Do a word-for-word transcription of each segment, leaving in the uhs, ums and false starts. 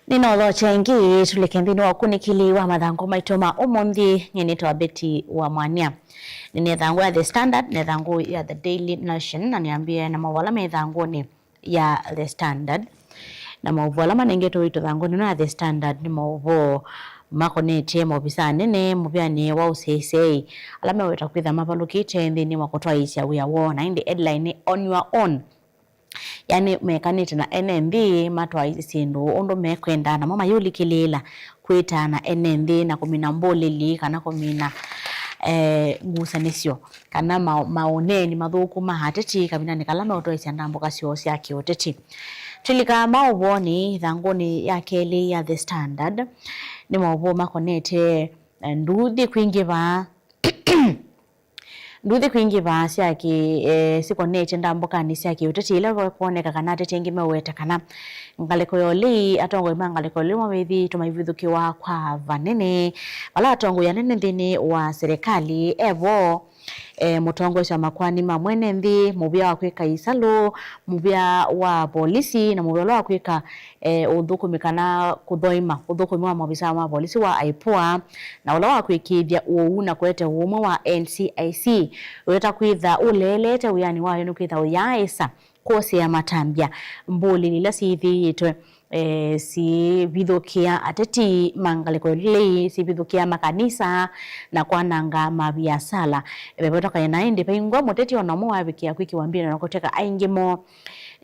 Nĩnaũthokya ĩngĩ, tũlike nthĩnĩ wa ũkunĩkĩli wa mathangũ maitũ ma ũmũnthĩ. Nyie nĩtawa Betty wa Mwania. Nĩna ĩthangũ ya The Standard na ĩthangũ ya The Daily Nation, na nĩambĩe na maũvoo ala me ĩthangũnĩ ya The Standard. Na maũvoo ala manengetwe witũ ĩthangũnĩ ĩno ya The Standard nĩ maũvoo makonetye maovisa anene mũvĩanĩ wa ũseseei ala meweta kwĩtha mavalũkĩte nthĩnĩ wa kũtwaĩĩsya wĩa woo, na ĩndĩ headline nĩ On Your Own. Yaani, mekanĩte na ene nthĩ matwaĩĩsye syĩndũ ũndũ mekwenda, namo mayĩũlikĩlĩĩla kwĩtaa na ene nthĩ na kũmina mbũlĩli kana kũmina, eh, ngusanĩsyo kana ma-, maũneeni mathũku ma ateti kavindanĩ kala meũtwaĩĩsya ndambũka syoo sya kĩũteti. Twĩlika maũvoonĩ, ĩthangũnĩ ya kelĩ ya The Standard, nĩ maũvoo makonete, eh, nduthi kwingĩva Nduthi kwingĩva sya kĩ-, eh, sikonetye ndambũkanĩ sya kĩũteti ila kwoneka kana ateti aingĩ meweta kana ngalĩko ya ũlei, atongoi ma ngalĩko ya ũlei mawĩthĩĩtwe maivithũkĩwa kwa vanene. Vala atongoi anene nthĩnĩ wa serikali e vo, eh, mũtongoesya wa makoani ma mwene nthĩ, mũvĩa wa kwĩka isalũ, mũvĩa wa volisi, na mũvĩa ũla wa kwĩka, eh, ũthũkũmi kana kũthoima ũthũkũmi wa maovisa ma volisi wa IPOA, na ũla wa kwĩkĩĩthya ũuu na kũete ũũmwe wa NCIC, wĩta kwĩtha ũleelete wĩanĩ wayo nĩ kwĩtha ũyaaĩsa kwosea matambya mbũlĩni ila syĩthĩĩtwe, eh, syĩvithũkĩa ateti ma ngalĩko ya ũlei, syĩvithũkĩa makanisa, na kwananga maviasala. Vevetokany'a na ĩndĩ vaingwa mũteti o na ũmwe wavikĩa kwĩkĩwa mbinĩ, na kũtw'ĩka aingĩ moo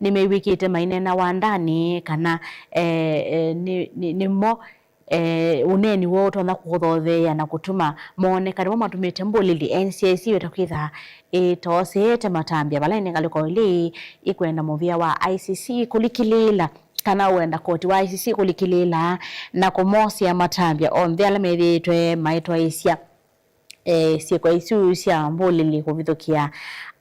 nĩmew'ĩkĩte maineena wandanĩ kana, eh, eh, nĩ, nĩ, nĩmo eh, ũneeni woo ũtonya kũthotheea na kũtuma mooneka nĩmo matumĩte mbũlĩli NCIC wĩta kwĩtha ĩtooseete matambya vala ĩndĩ ngalĩko ĩlĩ ĩkwenda mũvĩa wa ICC kũlikĩlĩĩla, kana wenda koti wa ICC kũlikĩlĩĩla na kũmosea matambya onthe ala methĩĩtwe maitwaĩĩsya eh, syĩko isu sya mbũlĩli kũvithũkĩa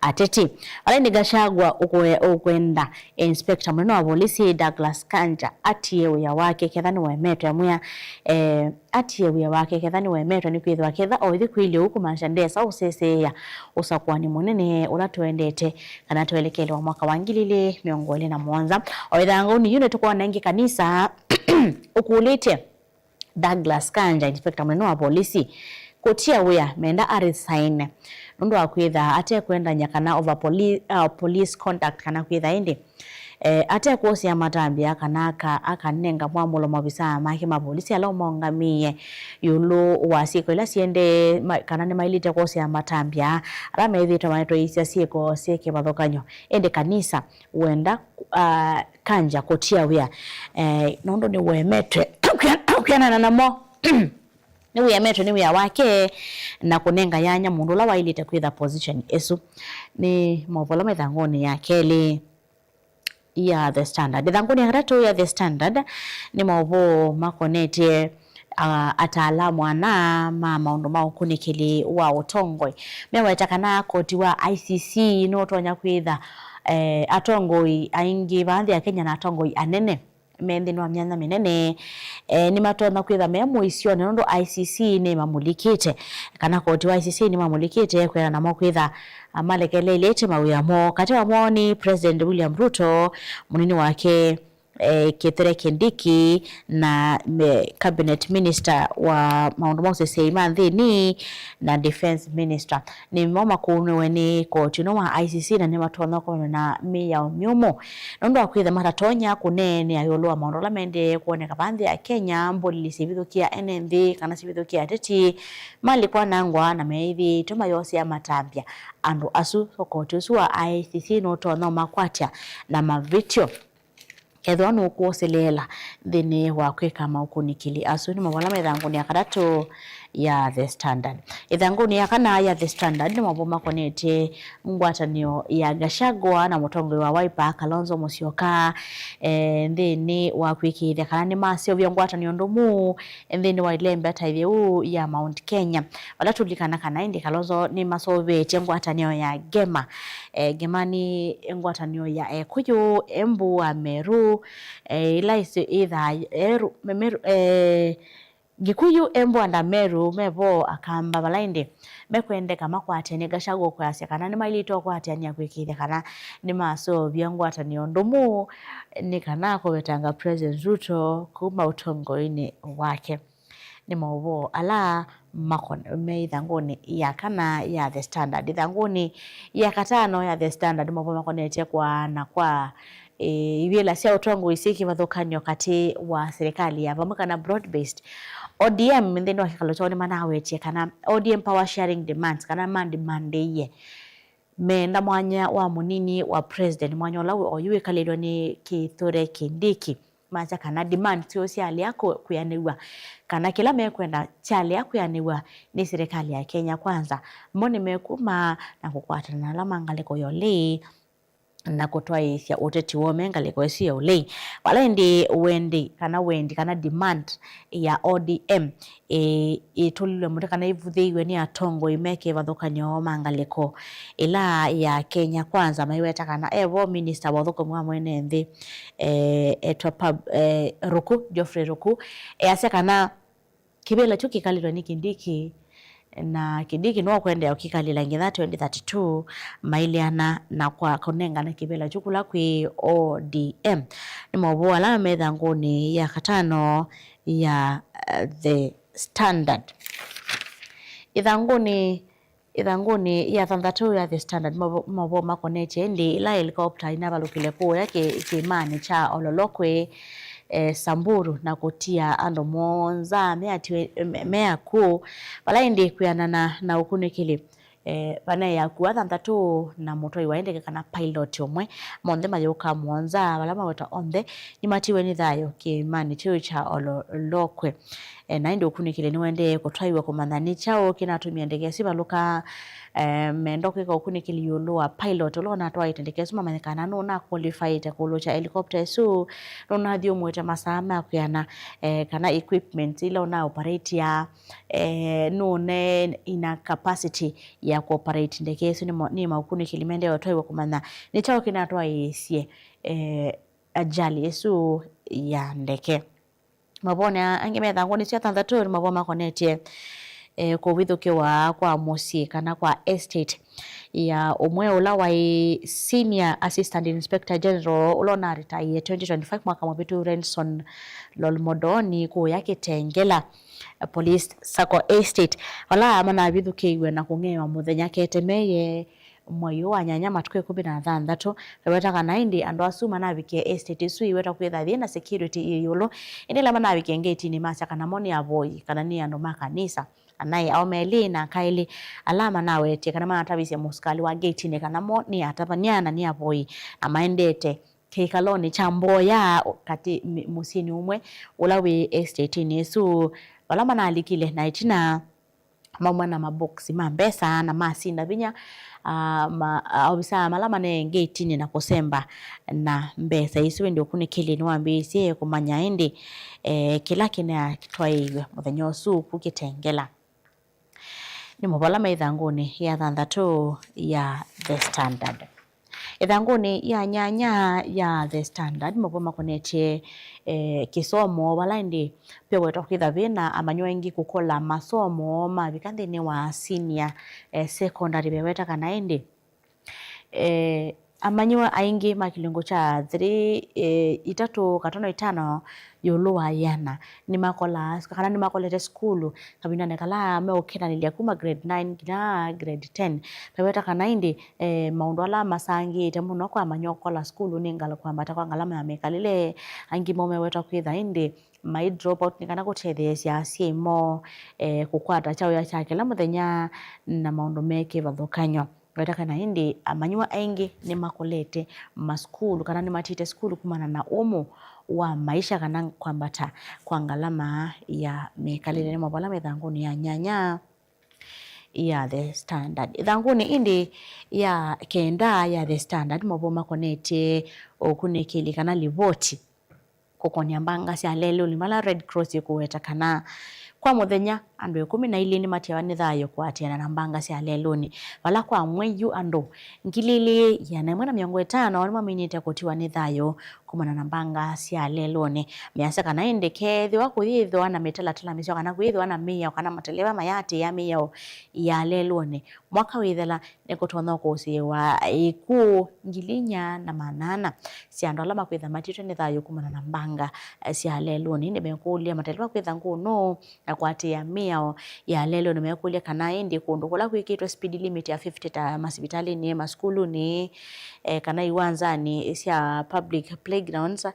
ateti. Vala ĩndĩ Gachagua ũkwe-, ũkwenda Inspector mũnene wa volisi Douglas Kanja atie wĩa wake ketha nĩwemetwe, amwĩa, eh, atie wĩa wake ketha nĩwemetwe, nĩkwĩthĩwa ketha oithi kwĩlĩ ũu kũmaanisha ndesa ũseseea ũsakũani mũnene ũla tũendete kana twelekele wa mwaka wa ngili ilĩ mĩongo ĩlĩ na mũonza. O ĩthangũnĩ yu nĩtũkwona ĩngĩ kanisa ũkũlĩtye Douglas Kanja, inspector mũnene wa volisi, kũtia wĩa menda a resign nũndũ wa kwĩtha ate kwendany'a kana over poli-, uh, police conduct, kana kwĩtha ĩndĩ, eh, ate kwosea matambya kana aka-, akanenga mwamũlo maovisaa make ma volisi ala ũmaũngamĩe ĩũlũ wa syĩko ila siendee, ma-, kana nĩmaĩlĩte kwosea matambya ala methĩĩtwe maitwaĩĩsya syĩko syĩ kĩvathũkany'o. Ĩndĩ kanisa wenda, uh, Kanja kũtia wĩa, eh, nũndũ nĩwemetwe kwĩanana namo. Nĩwemetwe nĩ wĩa wake na kũnenga yanya mũndũ ũla waĩlĩte kwĩtha position ĩsu. Nĩ maũvoo ala me ĩthangũnĩ ya kelĩ ya The Standard. Ĩthangũnĩ ya katatũ ya The Standard nĩ maũvoo makonetye, ah, ataalamu ana ma maũndũ ma ũkunĩkĩli wa ũtongoi meweta kana koti wa ICC nũtonya kwĩtha, eh, atongoi aingĩ vaa nthĩ ya Kenya na atongoi anene me nthĩnĩ wa myanya mĩnene, eh, nĩmatonya kwĩtha me mũisyonĩ nũndũ ICC nĩmamũlikĩte, kana koti wa ICC nĩmamũlikĩte kwĩana namo kwĩtha, ah, malekelelĩtye mawĩa moo. Katĩ wamo nĩ President William Ruto, mũnini wake, eh, Kithure Kindiki, na me-, cabinet minister wa maũndũ ma ũseseei ma nthĩnĩ na defense minister. Nĩmo makũnĩwe nĩ koti ũno wa ICC na nĩmatonya kũmanywa na mĩao myũmũ nũndũ wa kwĩtha matatonya kũneenea ĩũlũ wa maũndũ ala maendee kwoneka vaa nthĩ ya Kenya, mbũlĩli syĩvithũkĩa ene nthĩ kana syĩvithũkĩa ateti, malĩ kwanangwa na meĩthĩĩtwe mayosea matambya andũ asu. So koti ũsu wa ICC nũtonya ũmakwatya na mavĩtyo kethĩwa nũkwoseleela nthĩnĩ wa kwĩka maũkunĩkĩli asu. Nĩ maũvoo ala me ĩthangũnĩ ya katatũ ya The Standard. Ĩthangũnĩ ya kana ya The Standard nĩ maũvoo makonetye ngwatanĩo ya Gachagua na mũtongoi wa Wiper Kalonzo Musyoka, eh, nthĩnĩ wa kwĩkĩĩthya kana nĩmaseũvya ngwatanĩo ndũmu nthĩnĩ wa ĩlembe ta ĩtheu ya Mount Kenya. Vala tũlilikana kana ĩndĩ Kalonzo nĩmaseũvĩtye ngwatanĩo ya Gema. Eh, Gema nĩ ngwatanĩo ya Ekũyũ, Embu, Ameru, eh, ĩla ĩsĩ-, ĩthaa Eru, Memeru, eh, Gikuyu, Embwa na Meru me vo, Akamba vala ĩndĩ mekwendeka makwatĩanĩe. Gachagua kwasya kana nĩmaĩlĩte ũkwatĩanĩa kwĩkĩĩthya kana nĩmaseũvya ngwatanĩo ndũmu nĩ kana kũvetanga President Ruto kuma ũtongoinĩ wake. Nĩ maũvoo ala makon-, me ĩthangũnĩ ya kana ya The Standard. Ĩthangũnĩ ya katano ya The Standard, maũvoo makonetye kwaana kwa, e, ivĩla sya ũtongoi syĩ kĩvathũkany'o katĩ wa serikali ya vamwe kana broad based, O D M nthĩnĩ wa kĩkalo kyoo nĩmanawetye kana O D M power sharing demands kana mandimandĩie meenda mwanya wa mũnini wa president, mwanya ũla wĩ oyu wĩkalĩlwe nĩ Kithure Kindiki. Masya kana demand syoo syalea kwĩanĩw'a, kana kĩla mekwenda kyalea kwĩanĩw'a nĩ serikali ya Kenya Kwanza. Mo nĩmekuma na kũkwatana na ala ma ngalĩko ya ũlei na kũtwaĩĩsya ũteti woo me ngalĩko ĩsu ya ũlei. Vala ĩndĩ wendi kana wendi kana demand ya O D M ĩ-, ĩtũlilwe mũtĩ kana ĩvuthĩiwe nĩ atongoi me kĩvathũkany'o ma ngalĩko ĩla ya Kenya Kwanza, maiweta kana e vo minista wa ũthũkũmi wa mwene nthĩ, eh, etwa Pab-, eh, Ruku, Geoffrey Ruku, easya kana kĩvĩla kyu kĩkalĩlwe nĩ Kindiki, na Kindiki no kwendeea ũkĩkalĩla nginya twenty thirty-two, maĩleana na kwa kũnengane kĩvĩla kyu kũla kwĩ O D M. Nĩ maũvoo ala me ĩthangũnĩ ya katano ya, eh, The Standard. Ĩthangũnĩ Ĩthangũnĩ ya thanthatũ ya The Standard, mavo-, mavoo makonetye ĩndĩ ĩla helikopta inavalũkile kũũya kĩ-, kĩĩmanĩ kya Ololokwe, eh, Samburu, na kũtia andũ mũonza meatiwe, me, me akw'ũ, vala ĩndĩ kwĩanana na ũkunĩkĩli, eh, vanaĩ akw'ũ athanthatũ na mũtwai wa ndeke kana pilot ũmwe, monthe mayũka mũonza, vala maweta onthe nĩmatiwe nĩ thayũ kĩĩmanĩ kĩu kya Ololokwe. E, na ĩndĩ ũkunĩkĩli nĩwaendee kũtwaiw'a kũmanya nĩ kyaũ kĩnatumie ndeke ĩsu ĩvalũka. E, menda kwĩka ũkunĩkĩli ĩũlũ wa pilot ũla ũnatwaĩte ndeke ĩsu, mamanye kana nũna qualified kũlũkya helicopter ĩsu, nũna athyũmũĩte masaa ma kwĩana, e, kana equipment ila ũna operate ya, e, nũne ina capacity ya kũoperate ndeke ĩsu. Nĩ ma-, nĩ maũkunĩkĩli mendee ũtwaiw'a kũmanya nĩ kyaũ kĩnatwaĩĩsye, e, ajali ĩsu ya ndeke. Mavonea angĩ me ĩthangũnĩ sya thanthatũ nĩ mavoo makonetye, eh, kũvithũkĩwa kwa mũsyĩ kana kwa estate ya ũmwe ũla waĩ Senior Assistant Inspector General ũla ũnaritaie twenty twenty-five mwaka mũvĩtu, Renson Lolmodoni, kũũya Kitengela, eh, Police Sacco Estate, vala manavithũkĩiwe na kũng'ewa mũthenya ketemeye mwei ũũ wa nyanya matukũ ĩkũmi na thanthatũ. Veweta kana ĩndĩ andũ asu manavikie estate ĩsu ĩweta kwĩtha yĩ na security ĩ ĩũlũ, ĩndĩ ĩla manavikie ngetinĩ masya kana mo nĩ avoi kana nĩ andũ ma kanisa. Anaĩ aũme elĩ na aka elĩ ala manawetie kana manatavisye mũsikalĩ wa ngetinĩ kana mo nĩ atavany'a na nĩ avoi, na maendete kĩkalonĩ kya mboya katĩ mĩ-, mũsyĩnĩ ũmwe ũla wĩ estateĩnĩ ĩsu, vala manalikile na ĩtina mauma na mabokisi ma mbesa na masinda vinya, ah, ma, aovisaa ala manee ngetinĩ na kũsemba na mbesa isu. Ĩndĩ ũkunĩkĩli nĩwambĩĩisye kũmanya ĩndĩ, eh, kĩla kĩnatwaĩiwe mũthenya ũsu ku Kitengela. Nĩ maũvoo ala me ĩthangũnĩ ya thanthatũ ya The Standard. Ĩthangũnĩ ya nyanya ya The Standard, maũvoo makonetye, eh, kĩsomo, vala ĩndĩ vewetwa kwĩtha vĩna amanyĩw'a aingĩ kũkola masomo mavika nthĩnĩ wa senior, eh, secondary. Veweta kana ĩndĩ, eh, amanyĩw'a aingĩ ma kĩlungu kya three, eh, itatũ katono itano ĩũlũ wa ĩana nĩmakolaa kana nĩmakolete sukulu kavindanĩ kala meũkendanĩlya kuma grade nine nginya grade ten. Meweta kana ĩndĩ, eh, maũndũ ala masangĩĩte mũno kwa amanyĩw'a kũkola sukulu nĩ ngal-, kwambata kwa ngalama ya mĩkalĩle. Angĩ moo mewetwa kwĩtha ĩndĩ mai drop out nĩ kana kũtetheesya asyai moo, eh, kũkwata kyaũya kya kĩla mũthenya na maũndũ me kĩvathũkany'o. Weta kana ĩndĩ amanyĩw'a aingĩ nĩmakolete masukulu kana nĩmatiĩte sukulu kumana na ũmũ wa maisha kana kwambata kwa ngalama ya mĩkalĩle. Nĩ maũvoo ala me ĩthangũnĩ ya nyanya ya The Standard. Ĩthangũnĩ ĩndĩ ya kenda ya The Standard, maũvoo makonetye ũkunĩkĩli kana livoti kũkonĩa mbanga sya lelũnĩ vala Red Cross ĩkũweta kana Kwa mũthenya, andũ ĩkũmi na ilĩ nĩmatiawa nĩ thayũ kũatĩana na mbanga sya lelũnĩ, vala kwa mwei yu andũ ngili ilĩ ĩana ĩmwe na mĩongo ĩtano nĩmaminĩte kũtiwa nĩ thayũ kumana na mbanga sya lelũnĩ. Measya kana ĩndĩ keethĩwa kũyĩthĩwa na mĩtalatala mĩseo kana kwĩthĩwa na mĩao kana mateleva mayatĩĩa mĩao ya lelũnĩ, mwaka wĩthela nĩkũtonya kũsĩĩwa ikuũ ngili inya na maana ana sya andũ ala makwĩtha matiĩtwe nĩ thayũ kumana na mbanga, eh, sya lelũnĩ. Nĩmekũlya mateleva kwĩtha ngũũ nũũ na kũatĩĩa mĩao ya lelũnĩ. Nĩmekũlya kana ĩndĩ kũndũ kũla kwĩkĩtwe speed limit ya fifty ta masivitalĩnĩ, masukulunĩ, eh, kana iwanzanĩ sya public playgrounds,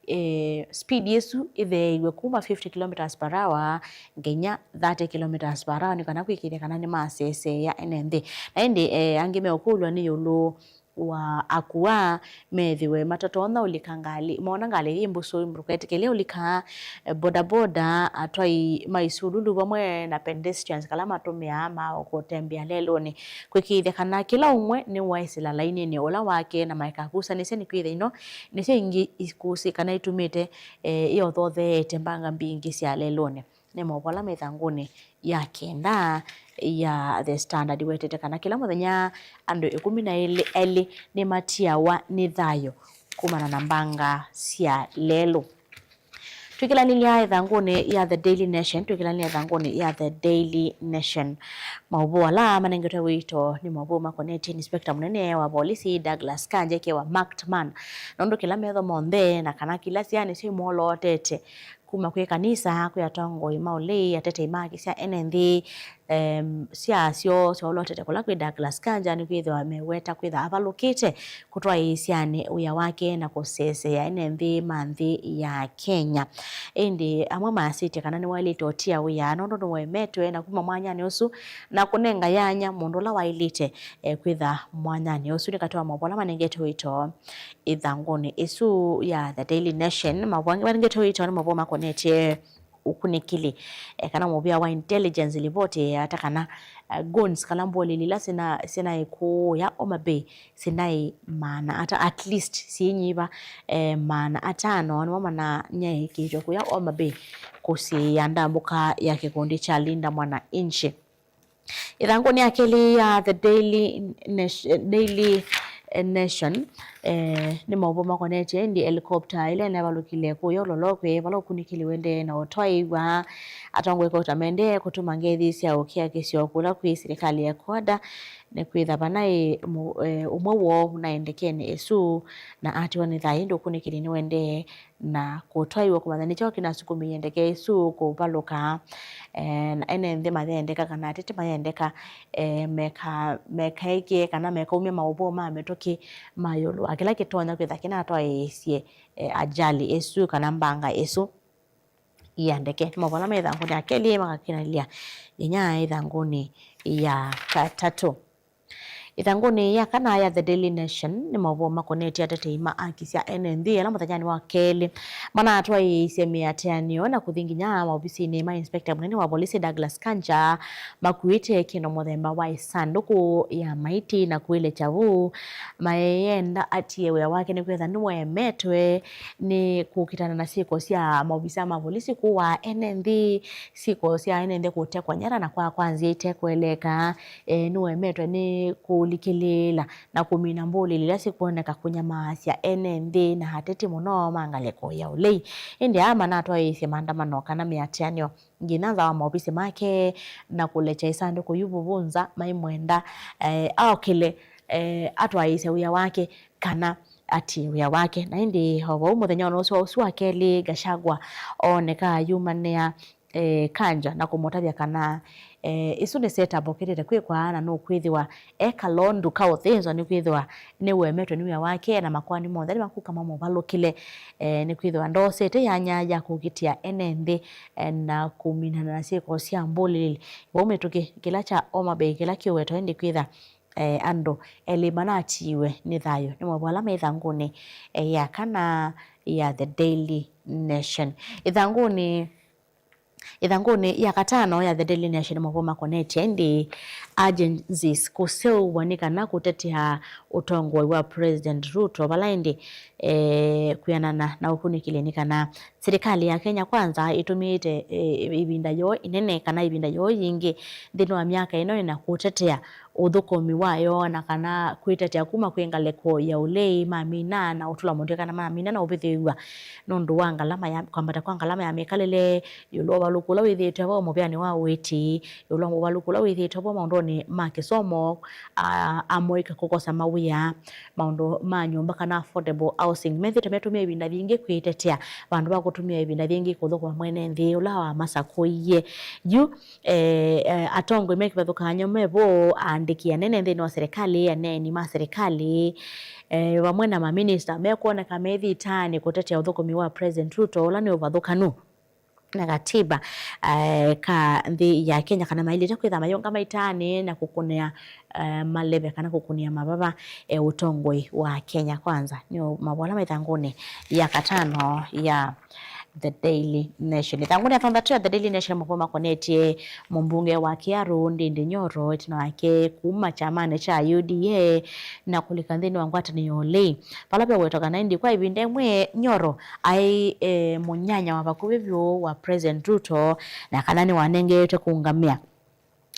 eh, speed ĩsu ĩtheeiw'e kuma fifty kilometres per hour nginya thirty kilometres per hour, nĩ kana kwĩkĩĩthya kana nĩmaseseea ene nthĩ. Na ĩndĩ, eh, angĩ meũkũlw'a nĩ ĩũlũ wa akua methĩwe matatonya ũlika ngalĩ, moona ngalĩ yĩ mbũsũ, ndũketĩkĩle ũlika, eh, bodaboda, atwai ma isululu vamwe na pedestrians kala matũmĩaa ma kũtembea lelũnĩ, kwĩkĩĩthya kana kĩla ũmwe nĩwaĩsĩla laininĩ ũla wake na maikakusanĩsya, nĩkwĩthĩa ino nĩsyo ingĩ ikusi kana itumĩte, eh, ĩothootheete mbanga mbingĩ sya lelũnĩ. Nĩ maũvoo ala me ĩthangũnĩ ya kenda ya The Standard. Wetete kana kĩla mũthenya andũ ĩkũmi na elĩ nĩmatiawa nĩ thayũ kumana na mbanga sya lelũ. Twĩkĩlanĩlya ĩthangũnĩ ya The Daily Nation, twĩkĩlanĩlya ĩthangũnĩ ya The Daily Nation. Maũvoo ala manengetwe wĩto nĩ maũvoo makonetye inspector mũnene wa volisi Douglas Kanja ekewa marked man, nũndũ kĩla metho monthe na kana kĩla sya nĩsyo imwolootete kuma kwĩ kanisa, kwĩ atongoi ma ũlei, atetei ma haki sya ene nthĩ, em, sya asyo syaolotete kũla kwĩ Douglas Kanja nĩkwĩthĩwa meweta kwĩtha avalũkĩte kũtwaĩĩsyanĩ wĩa wake na kũseseea ene nthĩ ma nthĩ ya Kenya. Ĩndĩ amwe masĩtye kana nĩwaĩlĩte ũtia wĩa nũndũ nĩwemetwe na kuma mwanyanĩ ũsu na kũnenga yanya mũndũ ũla waĩlĩte, eh, kwĩtha mwanyanĩ ũsu. Nĩ katĩ wa maũvoo ala manengete ũito ĩthangũnĩ ĩsu ya The Daily Nation. Maũvoo angĩ manengete ũito nĩ maũvoo makonetye ũkunĩkĩli, eh, kana mũvĩa wa intelligence report, eh, ata kana, eh, goons kana mbũlĩli ila sina, sinaĩ kũũya Homa Bay sinaĩ maana ata, at least siinyiva, eh, maana atano nĩmo mananyaĩĩkĩtwe kũya Homa Bay kũsiĩĩa ndambũka ya kĩkundi kya Linda Mwananchi. Ĩthangũnĩ ya kelĩ ya The Daily Nation, Daily, eh, Nation, eh, nĩ maũvoo makonetye ĩndĩ helicopter ĩla ĩnavalũkile kũya ũlolokwe vala ũkunĩkĩli ũendee na ũtwaĩĩw'a. Atongoi kauta maendee kũtũma ngethi sya ũkĩa kĩsio kũla kwĩ silikalĩ ya Ecuador, nĩkwĩtha vanaĩ mũ-, eh, ũmwe woo ũnaĩ ndekenĩ ĩsu na atiwa nĩ thayũ, ĩndĩ ũkunĩkĩli nĩũendee na kũtwaiwa kũmanya nĩ kyaũ kĩnasukumĩie ndeke ĩsu kũvalũka. Eh, na ene nthĩ mayendeka kana ateti mayendeka, eh, meka-, mekaĩkĩe kana mekaumya maũvoo ma mĩtũkĩ ma ĩũlũ wa kĩla kĩtonya kwĩtha kĩnatwaĩĩsye, eh, ajali ĩsu kana mbanga ĩsu ya ndeke. Nĩ maũvoo ala me ĩthangũnĩ ya kelĩ makakinalya nginya ĩthangũnĩ ya katatũ. Ĩthangũnĩ ya kana ya The Daily Nation nĩ maũvoo makonetye atetei ma haki sya ene nthĩ ala mũthenyanĩ wa kelĩ manatwaĩĩsye mĩatĩanĩo na kũthi nginya maovisinĩ ma inspector mũnene wa volisi Douglas Kanja makuĩte kĩndũ mũthemba wa ĩsandũkũ ya maiti na kwĩlekya vu mayenda atie wĩa wake nĩkwĩtha nĩwemetwe nĩ kũkitana na syĩko sya maovisa ma volisi kũaa ene nthĩ, syĩko sya ene nthĩ kũtekwa nyara na kwa kwa nzĩa ĩtekũeleeka. E, nĩwemetwe nĩ kũlikĩlĩĩla na kũmina mbũlĩli ila sikwoneka kũnyamaasya ene nthĩ na ateti mũno ma ngalĩko ya ũlei. Ĩndĩ aa manatwaĩĩsye maandamano kana mĩatĩanĩo nginya nza wa maovisi make na kũlekya ĩsandũkũ yu vuvu nza maimwenda, e, aokĩle, e, atwaĩĩsye wĩa wake kana atie wĩa wake. Na ĩndĩ o vau mũthenya ona ũsu wa ũsu wa kelĩ, Gachagua ooneka ayumanĩa, eh, Kanja na kũmũtavya kana, eh, ĩsu nĩ setup ũkĩlĩte kwĩkwa na nũkwĩthĩwa e kalondu ka ũthĩnzwa nĩkwĩthĩwa nĩwemetwe nĩ wĩa wake na makoani monthe nĩmakuka mamũvalũkĩle, eh, nĩkwĩthĩwa ndoosete yanya ya kũkitĩa ene nthĩ, eh, na kũminana na syĩko sya mbũlĩlĩli. Vau mĩtũkĩ kĩla kya Homa Bay kĩla kĩũwetwa ĩndĩ kwĩtha, eh, andũ elĩ manatiiwe nĩ thayũ nĩ maũvoo ala me ĩthangũnĩ, eh, ya kana ya The Daily Nation. Ĩthangũnĩ, ĩthangũnĩ ya katano ya The Daily Nation nĩ maũvoo makonetye ĩndĩ agencies kũseũvw'a nĩ kana kũtetea ũtongoi wa President Ruto, vala ĩndĩ, eh, kwĩanana na ũkunĩkĩli nĩ kana silikalĩ ya Kenya Kwanza ĩtũmĩĩte, eh, ĩvinda yoo ĩnene kana ĩvinda yoo yingĩ nthĩnĩ wa myaka ĩno ĩna kũtetea ũthũkũmi wayo na kana kwĩtetea kuma kwĩ ngalĩko ya ũlei mamina na ũtũla mũndũ kana mamina na ũvĩthĩĩw'a nũndũ wa ngalama ya, kwambata kwa ngalama ya mĩkalĩle, ĩũlũ wa ũvalũku ũla wĩthĩĩtwe vo mũvĩanĩ wa ũiiti, ĩũlũ wa ũvalũku ũla wĩthĩĩtwe vo maũndũnĩ ma kĩsomo, a, amũika kũkosa mawĩa, maũndũ ma nyũmba kana affordable housing. Methĩĩtwe metũmĩa ĩvinda yingĩ kwĩtetea vandũ va kũtũmĩa ĩvinda yingĩ kũthũkũma mwene nthĩ ũla wamasakũie. Yu, eh, eh, atongoi me kĩvathũkany'o me vo, aandĩki anene nthĩnĩ wa serikali, aneeni ma serikali, eh, vamwe na maminista mekwoneka me thitanĩ kũtetea ũthũkũmi wa President Ruto ũla nĩ ũvathũkanu na katiba, eh, ka nthĩ ya Kenya, kana maĩlĩte kwĩtha mayũngama itanĩ na kũkũnĩa, eh, maleve kana kũkũnĩa mavava, eh, ũtongoi wa Kenya Kwanza. Nĩ mavola me ĩthangũnĩ ya katano ya The Daily Nation. Ĩthangũnĩ ya thanthatũ ya The Daily Nation, mavola makonetye mũmbunge wa Kiaru, Ndindi Nyoro, ĩtina wake kuma kyamanĩ kya U D A na kũlika nthĩnĩ wa ngwatanĩo ũlei. Vala vewetwa kana ĩndĩ kwa ĩvinda ĩmwe Nyoro aĩ, eh, mũnyanya wa vakuvĩ vyũ wa President Ruto, na kana nĩwanengetwe kũũngamĩa.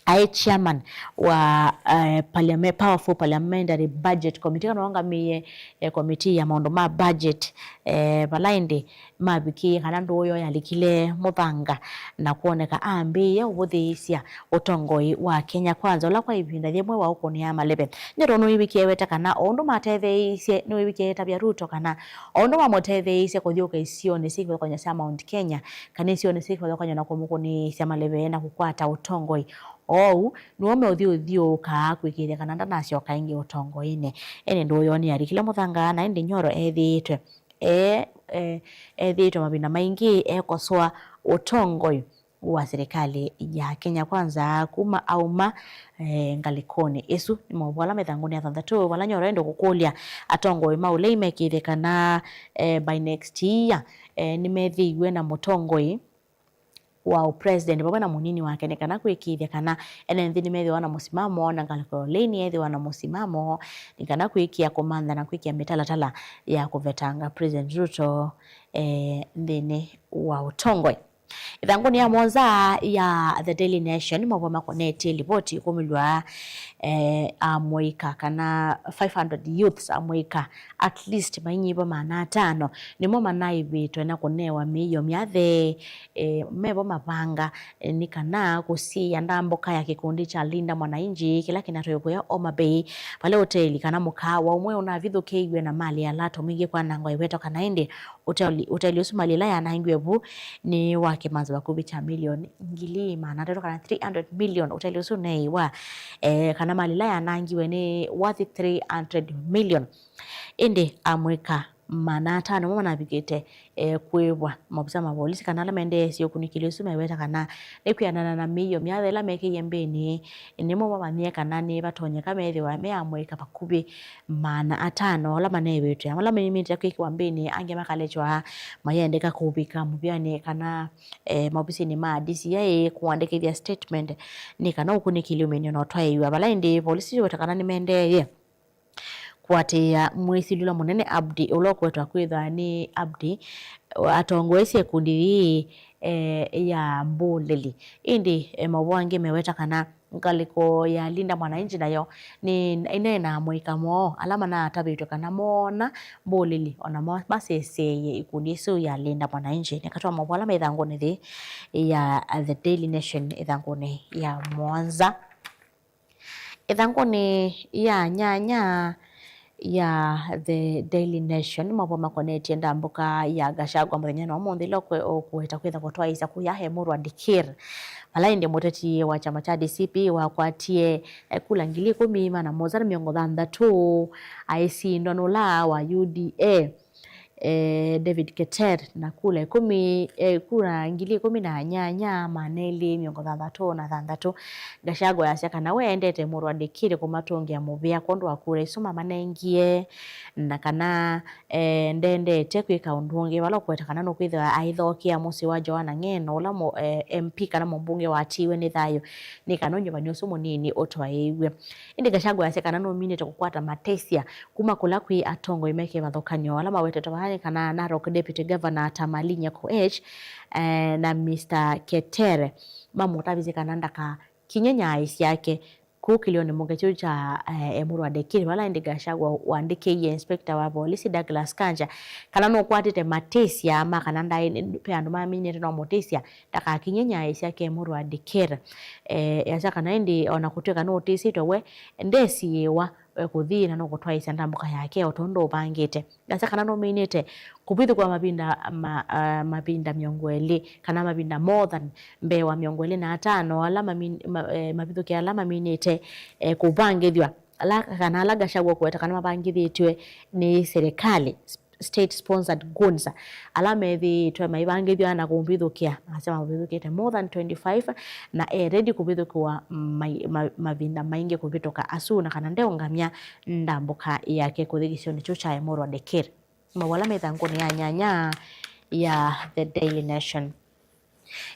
Aĩ chairman wa, eh, parliament, powerful parliamentary budget committee, kana waũngamĩie, eh, committee ya maũndũ ma budget, eh, vala ĩndĩ mavikĩie kana ndũũ yoo yalikile mũthanga na kwoneka ambĩĩe ũvũthĩĩsya ũtongoi wa Kenya Kwanza, ũla kwa ĩvinda yĩmwe waũkũnĩaa maleve. Nyoro nĩwĩvikie eweta kana o ũndũ matetheeisye, nĩwĩvikie etavya Ruto kana o ũndũ mamũtetheeisye kũthyũũka isionĩ syĩ kĩvathũkany'o sya Mount Kenya, kana isionĩ syĩ kĩvathũkany'o na kũmũkũnĩĩsya maleve na kũkwata ũtongoi, oou nĩw'o meũthyũũthyũũkaa kwĩkĩĩthya kana ndanasyoka ĩngĩ ũtongoinĩ. Ĩndĩ ndũũ yoo nĩyalikile mũthanga, na ĩndĩ Nyoro ethĩĩtwe e, e, ethĩĩtwe mavinda maingĩ ekosoa ũtongoi wa silikalĩ ya Kenya Kwanza kuma auma, eh, ngalĩkonĩ ĩsu. Nĩ maũvoo ala me ĩthangũnĩ ya thanthatũ, vala Nyoro ende kũkũlya atongoi ma ũlei mekĩĩthye kana, eh, by next year, eh, nĩmethĩiwe na mũtongoi wa ũpresident vamwe na mũnini wake, nĩ kana kwĩkĩĩthya kana ene nthĩ nĩmethĩwa na mũsimamo, na ngalĩko ya ũlei nĩyethĩwa na mũsimamo, nĩ kana kwĩkĩa kũmantha na kwĩkĩa mĩtalatala ya kũvetanga President Ruto, eh, nthĩnĩ wa ũtongoi. Ĩthangũnĩ ya mũonza ya The Daily Nation, mavoo makonetye livoti ĩkũmĩlw'a, eh, amũika kana five hundred youths amũika at least mainyiva maana atano nĩmo manaĩvĩtwe na kũnewa mĩio myathe, eh, mevo mavanga, eh, nĩ kana kũsiĩĩa ndambũka ya kĩkundi kya Linda Mwananchi kĩla kĩnatwaĩwe kũya Homa Bay, vala ũteli kana mũkaawa ũmwe ũnavithũkĩiw'e na malĩ ya lato mwingĩ kwanangwa ĩwetwa kana ĩndĩ Ũteli, ũteli ũsu malĩ ĩla yanangiwe vu nĩ wa kĩmanza vakuvĩ kya milioni ngili maana atatũ kana three hundred million. Ũteli ũsu ũneeiwa, eh, kana malĩ ĩla yanangiwe nĩ worth three hundred million. Ĩndĩ amũika maana atano mo manavikĩte, eh, kũĩvwa. Maofisa ma volisi kana ala maendeeisye ũkunĩkĩli ũsu meweta kana nĩ kwĩanana na mĩio myathe ĩla mekĩie mbĩnĩ, nĩmo mamanyie kana nĩvatonyeka methĩwa me amũika vakuvĩ maana atano ala maneewĩtwe, ala maumĩte kwĩkĩwa mbĩnĩ, angĩ makalekwa mayendeka kũvika mũvĩanĩ kana, eh, maovisinĩ ma D C I kũandĩkĩthya statement nĩ kana ũkunĩkĩli ũmanyĩwe na ũtwaĩĩw'a vala ĩndĩ volisi iweta kana nĩmaendeeie kũatĩĩa mwĩsĩli ũla mũnene Abdi, ũla ũkwetwa kwĩthwa nĩ Abdi atongoesye ĩkundi yĩĩ, eh, ya mbũlĩli. Ĩndĩ, eh, maũvoo angĩ meweta kana ngalĩko ya Linda Mwananchi nayo nĩ, ĩneena amũika moo ala manatavĩtwe kana moona mbũlĩli, o namo maseseeie ĩkundi ĩsu ya Linda Mwananchi. Nĩ katĩ wa maũvoo ala me ĩthangũnĩ yĩĩ ya The Daily Nation, ĩthangũnĩ ya mũonza. Ĩthangũnĩ ya nyanya ya The Daily Nation, mavoo makonetye ndambũka ya Gachagua mũthenya wa ũmũnthĩ ĩla ũkwe-, ũkũweta kwĩthwa kũtwaĩĩsya kũya Emurua Dikirr. Vala ĩndĩ mũteti wa kyama kya D C P wakwatie, eh, kula ngili ĩkũmi maana mũonza na mĩongo thanthatũ, aisindwa nũla wa U D A. eh, David Keter na kula ĩkũmi, eh, kura ngili ĩkũmi na nyanya maana elĩ mĩongo thanthatũ na thanthatũ. Gachagua easya kana we endete Mũrũ wa Ndĩkĩrĩ kũmatũngĩa mũvea kwondũ wa kura isu mamanengie, na kana, eh, ndendete kwĩka ũndũ ũngĩ vala ũkweta kana nũkwĩthĩwa aithokea mũsyĩ wa Joanna Ng'eno, ũla mũ-, eh, M P kana mũmbunge watiiwe nĩ thayũ, nĩ kana ũnyuvani ũsu mũnini ũtwaĩĩw'e. Ĩndĩ Gachagua easya kana nũminĩte kũkwata matesya kuma kũla kwĩ atongoi me kĩvathũkany'o ala mawetetwe vaa nĩ kana Narok Deputy Governor Tamalinya Koech, eh, na Mister Keter mamũtavisye kana ndakakinye nyaĩ syake kũu kĩlĩonĩ mbunge kĩu kya, eh, Emurwa Ndĩkĩrĩ, vala ĩndĩ Gachagua waandĩkĩie inspector wa volisi Douglas Kanja kana nũkwatĩte matĩsya ma kana ndaĩ, ve andũ maminĩte no mũtĩsya ndakakinye nyaĩ syake Emurwa Ndĩkĩrĩ. Eh, easya kana ĩndĩ ona kũtw'ĩka nũtĩsĩtwe, we ndesiĩĩwa, eh, kũthi na nũkũtwaĩĩsya ndambũka yake o tondũ ũvangĩte. Easya kana nũminĩte kũvithũkĩwa mavinda ma, ah, mavinda mĩongo ĩlĩ kana mavinda more than mbee wa mĩongo ĩlĩ na atano ala mamin-, ma, eh, mavithũkĩe ala maminĩte, eh, kũvangĩthw'a, ala, kana ala Gachagua ũkũweta kana mavangĩthĩtw'e nĩ serikali, state sponsored goons, ala methĩĩtwe maivangĩthw'a na kũvithũkĩa, masya mavithũkĩte more than twenty-five, na e ready kũvithũkĩwa mai-, ma-, mavinda maingĩ kũvĩtũka asu, na kana ndeũngamya ndambũka yake kũthi kĩsionĩ kyu kya Emurwa Ndĩkĩrĩ. Maũvoo ala me ĩthangũnĩ ya nyanya ya The Daily Nation.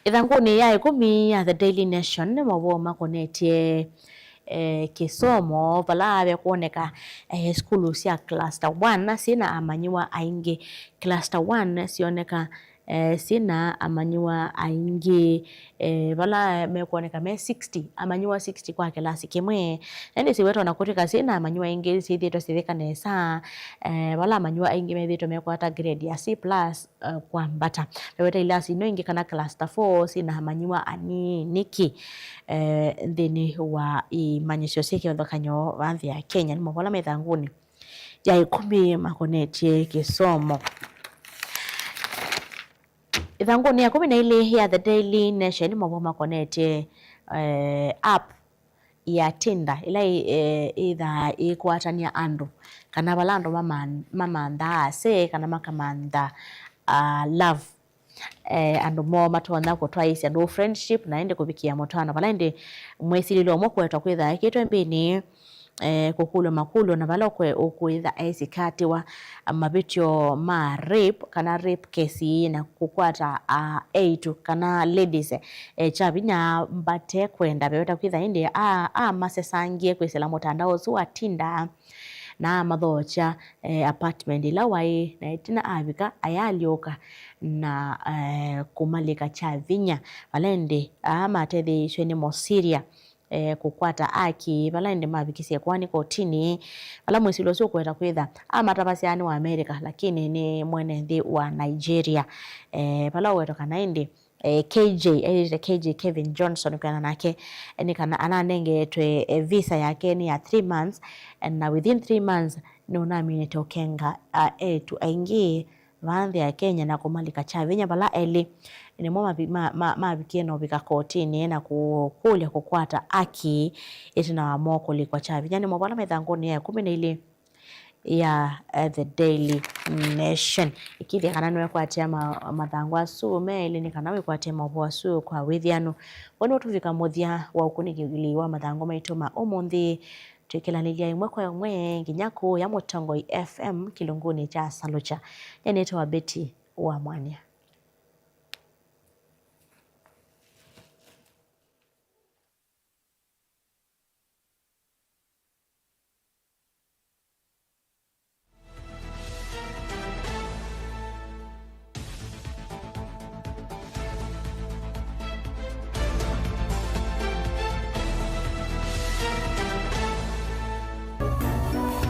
Ĩthangũnĩ ya ĩkũmi ya The Daily Nation nĩ maũvoo makonetye, eh, kĩsomo, vala vekwoneka, eh, sukulu sya cluster one syĩna amanyĩw'a aingĩ. Cluster one syoneka, eh, syĩna amanyĩw'a aingĩ, eh, vala mekwoneka me sixty, amanyĩw'a sixty kwa kĩlasi kĩmwe. Na ĩndĩ siwetwa na kũtw'ĩka syĩna amanyĩw'a aingĩ syĩthĩĩtwe syĩthĩka nesa, eh, vala amanyĩw'a aingĩ methĩĩtwe mekwata grade ya C plus, eh, kwambata. Meweta ilasi ino ingĩ kana cluster four syĩna amanyĩw'a anini ki, eh, nthĩnĩ wa imanyĩsyo syĩ kĩvathũkany'o vaa nthĩ ya Kenya. Nĩ maũvoo ala me ĩthangũnĩ ya ĩkũmi makonetye kĩsomo. Ĩthangũnĩ ya ĩkũmi na ilĩ ya The Daily Nation nĩ maũvoo makonetye, eh, app ya Tinder, ĩla ĩ-, eh, ĩthaa ĩkwatany'a andũ, kana vala andũ maman-, mamanthaa ase, kana makamantha, ah, love. Eh, andũ moo matonya kũtwaĩĩsya ndũũ friendship, na ĩndĩ kũvikĩa mũtwaano, vala ĩndĩ mwĩsilĩlo ũmwe kũwetwa kwĩthaa ĩkĩtwe mbĩnĩ, eh, kũkũlw'a makũlyo, na vala ũkwe-, ũkwĩtha esikatĩwa mavĩtyo ma rape, kana rape case, na kũkwata, ah, eĩtu, kana ladies, eh, kya vinya mbate kwenda. Veweta kwĩtha ĩndĩ a, amasesangie kwĩsĩla mũtandao ũsu wa Tinder, na amathookya, eh, apartment ĩla waĩ, na ĩtina avika, ayaalyũka na, eh, kũmalika kya vinya, vala ĩndĩ aa matetheeisye nĩ Mosiria, eh, kũkwata aki, vala ĩndĩ mavikisye koani kotinĩ, vala mwĩsĩlyo ũsu ũkũweta kwĩtha amatavasya nĩ wa America, lakini nĩ mwene nthĩ wa Nigeria, eh, vala ũwetwa kana ĩndĩ eh, K J, aĩlĩte K J Kevin Johnson kwĩana nake, eh, nĩ kana ananengetwe, eh, visa yake nĩ ya three months, eh, na within three months nũnaminĩte ũkenga, ah, eĩtu aingĩ vaa nthĩ ya Kenya na kũmalika kya vinya vala elĩ. Nĩmo mavi-, ma, ma, mavikie na ũvika kotinĩ na kũkũlya kũkwata aki ĩtina wa moo kũlikwa kya vinya. Nĩmo vala methangũnĩ ya ĩkũmi na ilĩ ya, eh, The Daily Nation. Ĩkĩĩthya kana nĩwekwatĩa ma-, mathangũ asu me elĩ nĩ kana wĩkwatĩe maũvoo asu kwa wĩthyanu. W'o nĩw'o tũvika mũthya wa ũkunĩkĩli wa mathangũ maitũ ma ũmũnthĩ. Twĩkĩlanĩlya ĩmwe kwa ĩmwe nginya kũũya Mũtongoi F M kĩlungunĩ kya Salukya. Nyie nĩtawa Betty wa Mwania.